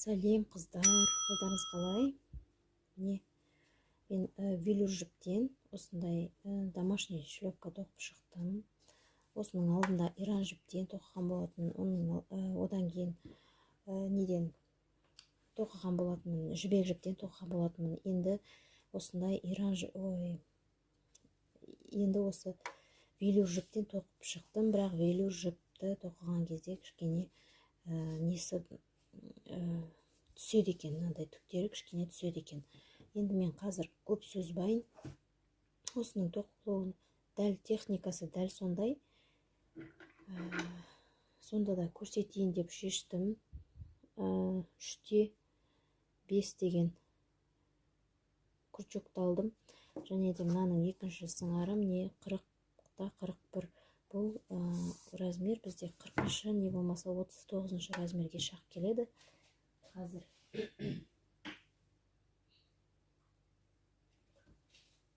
Сәлем, қыздар, қалдарыңыз қалай? Міне, мен велюр жіптен осындай домашний шлепка тоқып шықтым. Осының алдында иран жіптен тоқыған болатын, оның одан кейін неден тоқыған болатынмын, жібек жіптен тоқыған болатынмын. Енді осындай иран ой, енді осы велюр жіптен тоқып шықтым, бірақ велюр жіпті тоқыған кезде кішкене несі түседі екен, мынандай түктері кішкене түседі екен. Енді мен қазір көп созбайын, осының тоқылуын дәл техникасы дәл сондай, сонда да көрсетейін деп шештім. 3-5 деген крючокты алдым. Және де мынаның екінші сыңары міне 40-41. Бұл размер бізде 40-шы, не болмаса 39-шы размерге шақ келеді. Қазір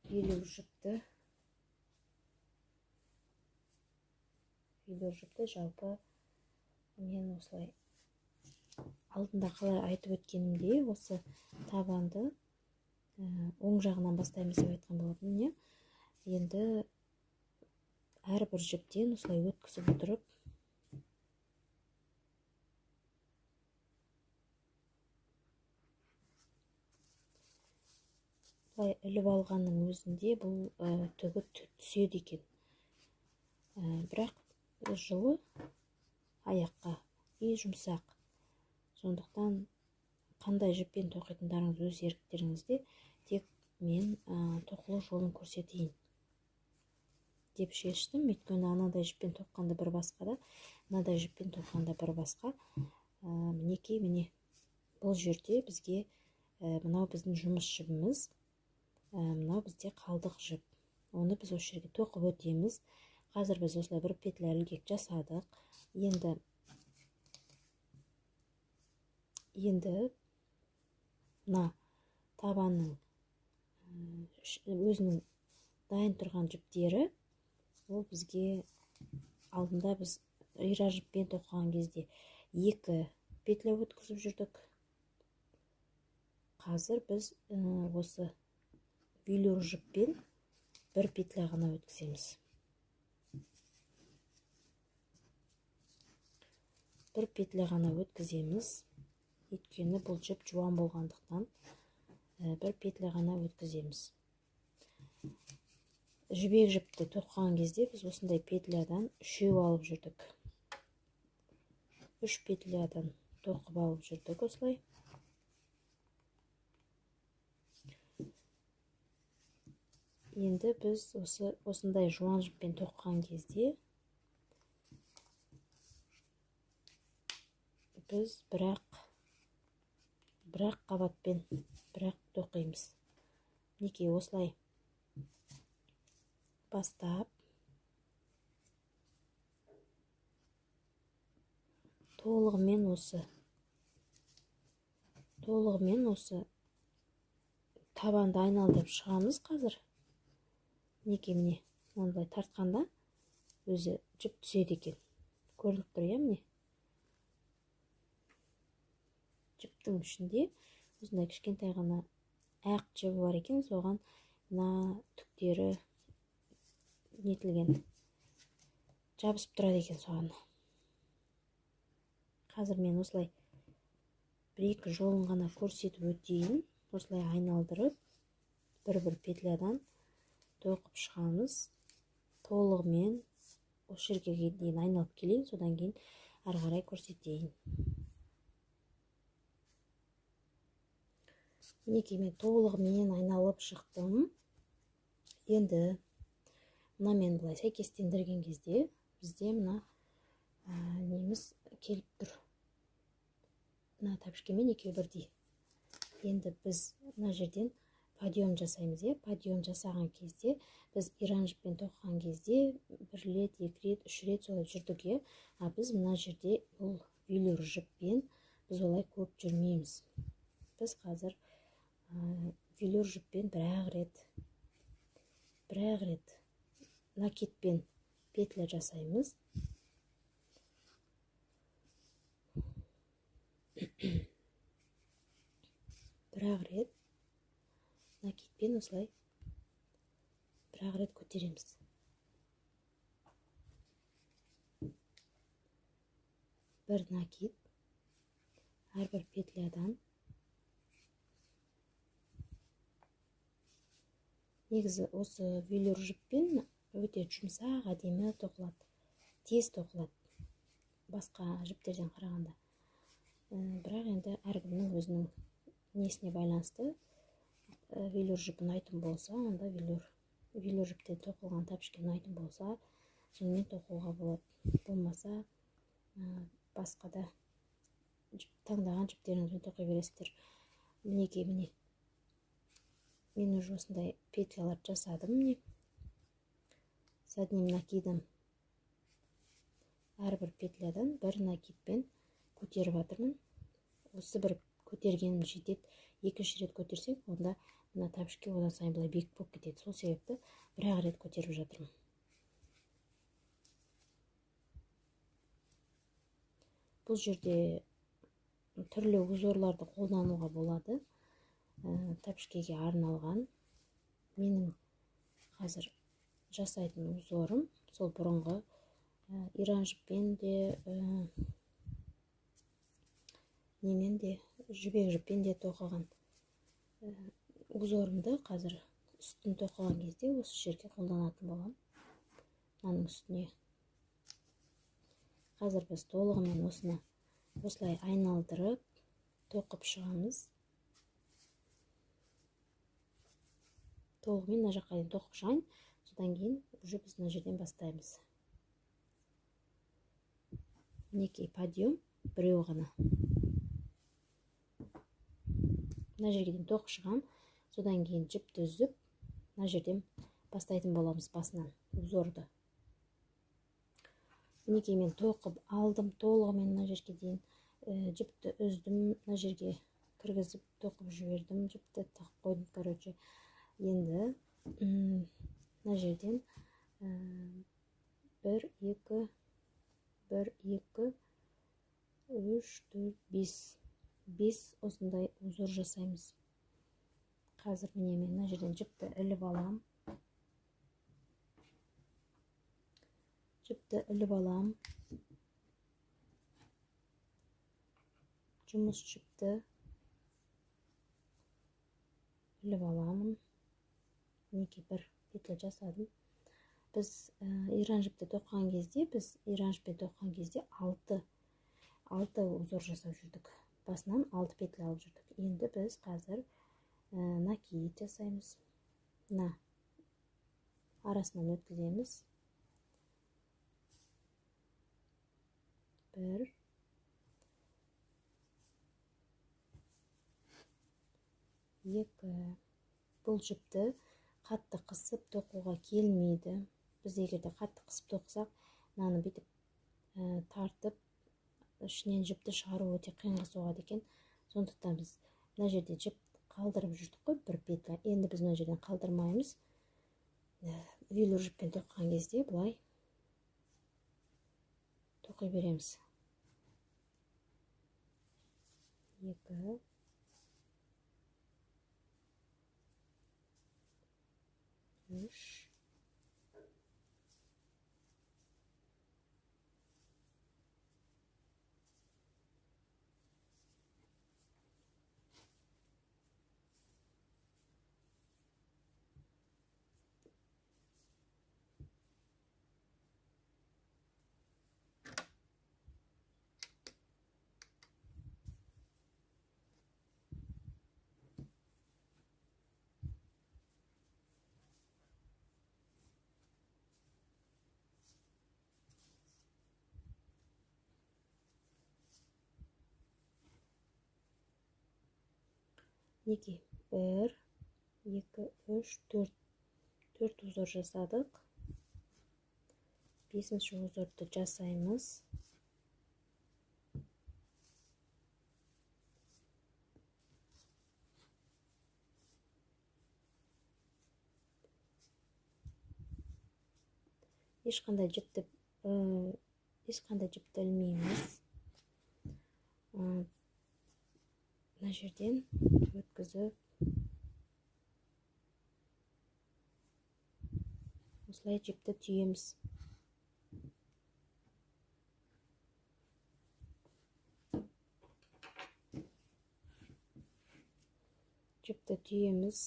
велюр жіпті жалпы мен осылай алдында қалай айтып өткенімдей, осы табанды оң жағынан бастаймыз деп айтқан болатынмын, иә. Енді әрбір жіптен осылай өткізіп отырып былай іліп алғанның өзінде бұл түгі түседі екен. Бірақ жылы аяққа и жұмсақ. Сондықтан қандай жіппен тоқитындарыңыз өз еріктеріңізде, тек мен тоқылу жолын көрсетейін деп шештім. Өйткені анадай жіппен тоққанда бір басқа да, мынадай жіппен тоққанда бір басқа. Мінекей, міне бұл жерде бізге мынау біздің жұмыс жібіміз, мынау бізде қалдық жіп. Оны біз осы жерге тоқып өтеміз. Қазір біз осылай бір петля ілгек жасадық. Енді мына табанның өзінің дайын тұрған жіптері, ол бізге алдында біз ира жіппен тоқыған кезде 2 петля өткізіп жүрдік. Қазір біз осы велюр жіппен бір петля ғана өткіземіз. Бір петля ғана өткіземіз. Өйткені бұл жіп жуан болғандықтан бір петля ғана өткіземіз. Жібек жіпті тоқыған кезде біз осындай петлядан 3 алып жүрдік. 3 петлядан тоқып алып жүрдік осылай. Енді біз осындай жуан жіппен тоқыған кезде біз бірақ қабатпен бірақ тоқимыз. Мінекей осылай бастап толығымен осы табанды айналдырып шығамыз қазір. Мінекей, міне мынаны былай тартқанда өзі жіп түседі екен. Көрініп тұр, иә, міне. Жіптің ішінде осындай кішкентай ғана ақ жібі бар екен, соған мына түктері нетілген, жабысып тұрады екен соған. Қазір мен осылай бір-екі жолын ғана көрсетіп өтейін. Осылай айналдырып бір-бір петлядан тоқып шығамыз. Толығымен осы жерге дейін айналып келейін, содан кейін ары қарай көрсетейін. Мінекей, мен толығымен айналып шықтым. Енді мынамен былай сәйкестендірген кезде бізде мына неміз келіп тұр. Мына тәпішкемен екеуі бірдей. Енді біз мына жерден подъем жасаймыз, иә. Подъем жасаған кезде біз иран жіппен тоқыған кезде бір рет, екі рет, үш рет солай жүрдік, иә. А біз мына жерде бұл велюр жіппен біз олай көп жүрмейміз. Біз қазір велюр жіппен бір-ақ рет накидпен петля жасаймыз. Бір-ақ рет накидпен осылай бір-ақ рет көтереміз. Бір накид әрбір петлядан. Негізі осы велюр жіппен өте жұмсақ, әдемі тоқылады, тез тоқылады басқа жіптерден қарағанда. Бірақ енді әркімнің өзінің несіне байланысты. Велюр жіп ұнайтын болса, онда велюр жіптен тоқылған тәпішке ұнайтын болса, сонымен тоқуға болады. Болмаса, басқа да таңдаған жіптеріңізбен тоқи бересіздер. Мінекей, міне. Мен уже осындай петлялар жасадым, міне. С одним накидом әрбір петлядан бір накидпен көтеріп жатырмын. Осы бір көтергенім жетеді. Екінші рет көтерсек, онда мына тәпішке одан сайын былай бек болып кетеді. Сол себепті бір-ақ рет көтеріп жатырмын. Бұл жерде түрлі узорларды қолдануға болады. Тәпішкеге арналған менің қазір жасайтын узорым сол бұрынғы иран жіппен де, немен де, жібек жіппен де тоқыған узорымды қазір үстін тоқыған кезде осы жерге қолданатын боламын. Мынаның үстіне қазір біз толығымен осыны осылай айналдырып тоқып шығамыз. Толығымен мына жаққа дейін тоқып шығайын, содан кейін уже біз мына жерден бастаймыз. Мінекей подъем біреу ғана. Мына жерге дейін тоқып шығам, содан кейін жіпті үзіп, мына жерден бастайтын боламыз басынан узорды. Мінекей мен тоқып алдым толығымен мына жерге дейін, жіпті үздім, мына жерге кіргізіп тоқып жібердім, жіпті тығып қойдым, короче. Енді мына жерден 1, 2, 1, 2, 3, 4, 5. 5 осындай узор жасаймыз. Қазір міне мен мына жерден жіпті іліп алам. Жіпті іліп алам. Жұмыс жіпті іліп аламын. Мінекей бір петля жасадым. Біз иран жіпті тоқыған кезде, біз иран жіппен тоқыған кезде 6 узор жасап жүрдік. Басынан 6 петля алып жүрдік. Енді біз қазір накид жасаймыз. Мына арасынан өткіземіз. 1 2. Бұл жіпті қатты қысып тоқуға келмейді. Біз егер де қатты қысып тоқысақ, мынаны бүйтіп тартып ішінен жіпті шығару өте қиынға соғады екен. Сондықтан біз мына жерде жіп қалдырып жүрдік қой, бір петля. Енді біз мына жерден қалдырмаймыз. Велюр жіппен тоқыған кезде былай тоқи береміз. 2 3 Мінекей 1, 2, 3, 4. 4 узор жасадық. 5-ші узорды жасаймыз. Ешқандай жіпті ілмейміз. Мына жерден өткізіп осылай жіпті түйеміз. Жіпті түйеміз.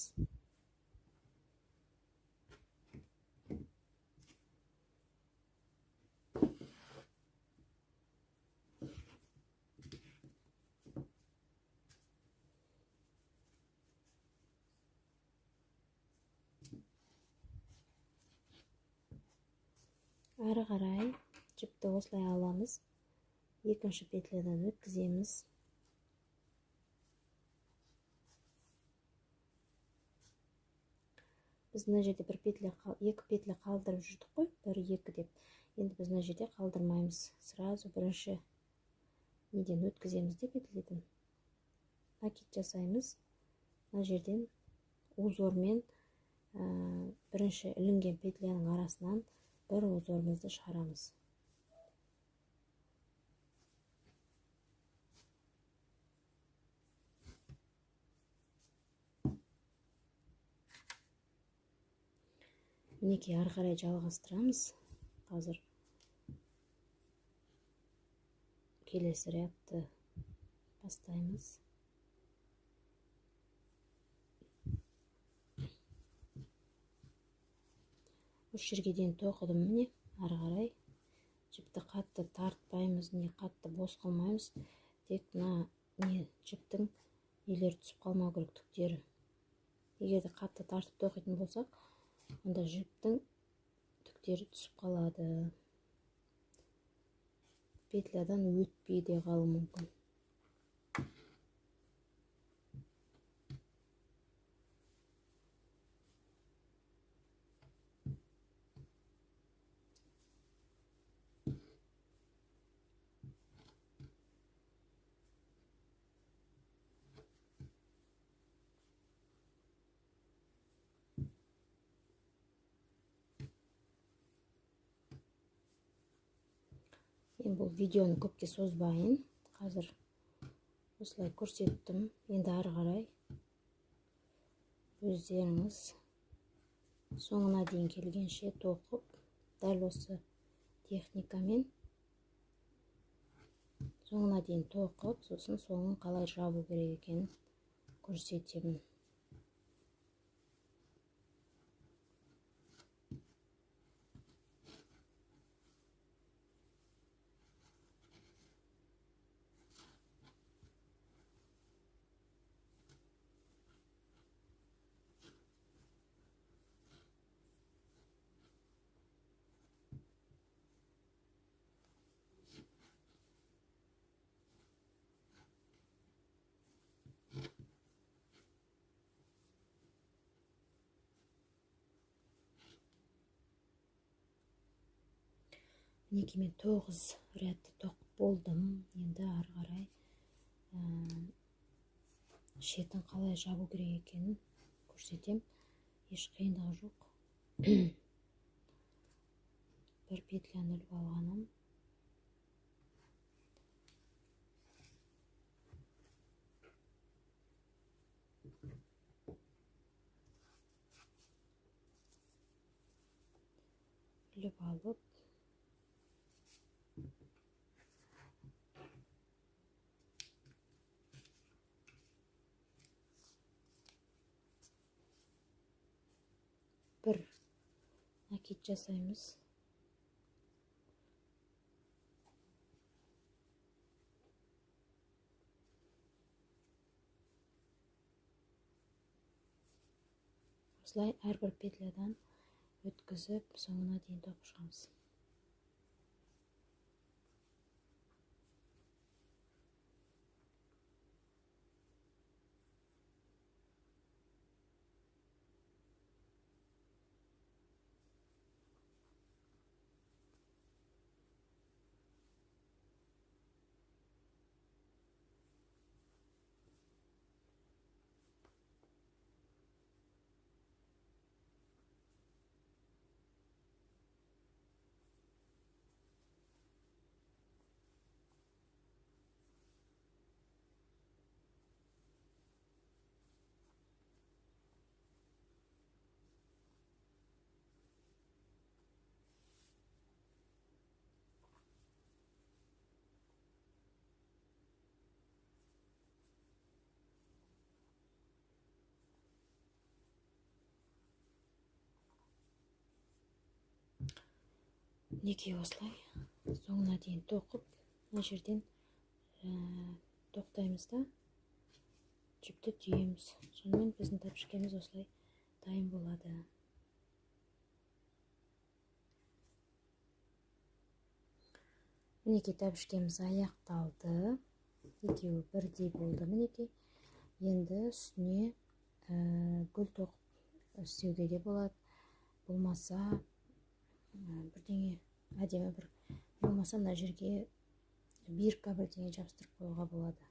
Ары қарай жіпті осылай аламыз, екінші петлядан өткіземіз. Біз мына жерде бір петля, екі петля қалдырып жүрдік қой, бір екі деп. Енді біз мына жерде қалдырмаймыз. Сразу бірінші неден өткіземіз де петледен. Накид жасаймыз. Мына жерден узормен бірінші ілінген петляның арасынан бір узорымызды шығарамыз. Мінекей ары қарай жалғастырамыз. Қазір келесі рядты бастаймыз. Үш жерге дейін тоқыдым міне. Ары қарай жіпті қатты тартпаймыз, не қатты бос қылмаймыз. Тек мына не жіптің нелері түсіп қалмау керек, түктері. Егер де қатты тартып тоқитын болсақ, онда жіптің түктері түсіп қалады. Петлядан өтпей де қалуы мүмкін. Мен бұл видеоны көпке созбайын. Қазір осылай көрсеттім. Енді ары қарай өздеріңіз соңына дейін келгенше тоқып, дәл осы техникамен соңына дейін тоқып, сосын соңын қалай жабу керек екенін көрсетемін. Мінекей мен 9 рядты тоқып болдым. Енді ары қарай шетін қалай жабу керек екенін көрсетем. Еш қиындығы жоқ. Бір петляны іліп алғаным. Іліп алып, бір накид жасаймыз. Осылай әрбір петлядан өткізіп, соңына дейін тоқып шығамыз. Мінекей осылай соңына дейін тоқып, мына жерден тоқтаймыз да жіпті түйеміз. Сонымен біздің тәпішкеміз осылай дайын болады. Мінекей тәпішкеміз аяқталды. Екеуі бірдей болды мінекей. Енді үстіне гүл тоқып істеуге де болады. Болмаса бірдеңе әдемі бір, болмаса мына жерге бирка бірдеңе жабыстырып қоюға болады.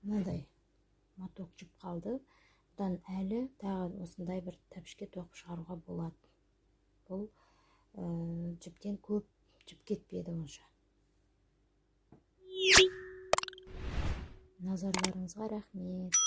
Мынадай моток жіп қалды. Бұдан әлі тағы осындай бір тәпішке тоқып шығаруға болады. Бұл жіптен көп жіп кетпеді онша. Назарларыңызға рахмет.